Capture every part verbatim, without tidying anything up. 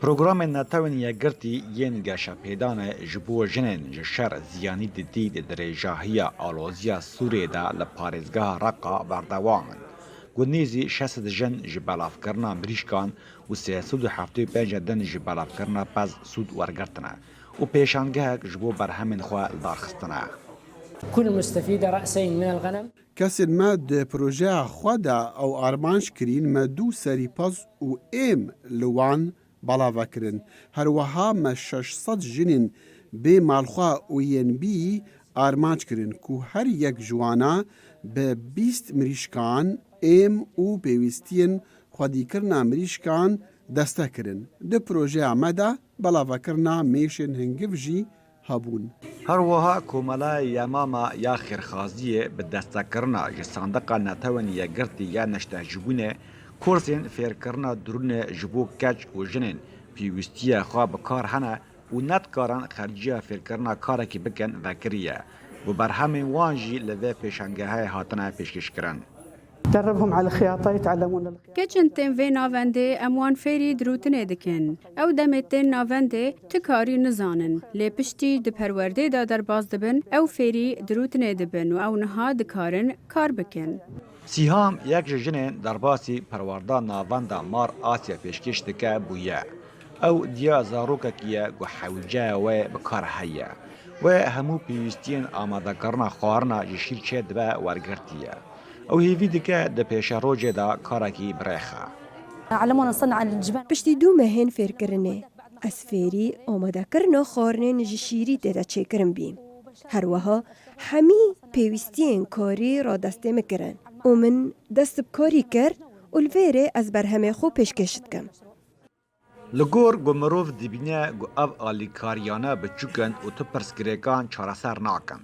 Programên Netewên Yekgirtî yên geşepêdanê ji bo jinên ji şer ziyanî didî di dirêjahiya aloziya Sûriyê de li parêzgeha Reqa berdewam in, ku nêzî şeş sed jin ji belavkirina mirîşkan û sê sed û heftê û pênc din ji belavkirina pez sûd wergirtine û pêşangehek ji bo berhemên xwe li dar xistine. كل مستفيدة رأسين من الغنم. Kesên me di projeya xwe de ew armanc kirîn, me du serî pez û êm li wan balave kirin. Her wiha me şeş sed jinên bê malxwe û yên bî armanc kirin ku her yek ji wana bi bîst mirîşkan, êm û pêwîstiyên xwedîkirina mirîşkan destek kirin. Di projeya me de belavekirina mêşên hingiv jî hebûn. Her wiha Komelaya Yemama ya Xêrxaziyê bi destekirina ji Sandiqa Netewên Yekgirtî ya Neştecîbûnê kursên fêrkirina dirûnê ji bo keç û jinên pêwîstiya xwe bi kar hene û nedikarin xerciya fêrkirina karekî bikin vekiriye û berhemên wan jî li vê pêşangehê hatine pêşkêşkirin. دربهم على الخياطة يتعلمون الخياطة. Keçin tên vê navendê em wan fêrî dirûtinê dikin. Ew demê tên navendê ti karî nizanin. Lê piştî di perwerdê de derbas dibin, ew fêrî dirûtinê dibin û ew niha dikarin kar bikin. Sîham yek ji jinên derbasî perwerda navenda Mar Asya pêşkêş dike bûye. Ew diya zarokekî ye ku hewceya wê bi kar heye. Wê hemû pêwîstiyên amadekirina xwarina ji şîr çêdibe wergirtiye. Ew hêvî dike di pêşerojê de karekî birêxe. Piştî du mehên fêrkirinê, ez fêrî amadekirina xwarinên ji şîrî tê de çêkirin bîm. Her wiha hemî pêwîstiyên karî radestê min kirin û min dest bi karî kir û li vê rê ez berhemê xwe pêşkêş dikim. Li gor ku mirov dibîne ku ev alîkariyane biçûk in û tu pirsgirêkan çareser nakin.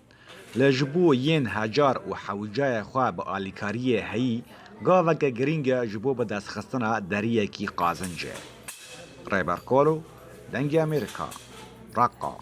Lê ji bo yên hecar û hewcayê xwe bi alîkariyê heyî, gaveke girîng e ji bo bidestxistina deriyekî qazincê. Rêber Kolo, Dengê Amerîka, Reqa.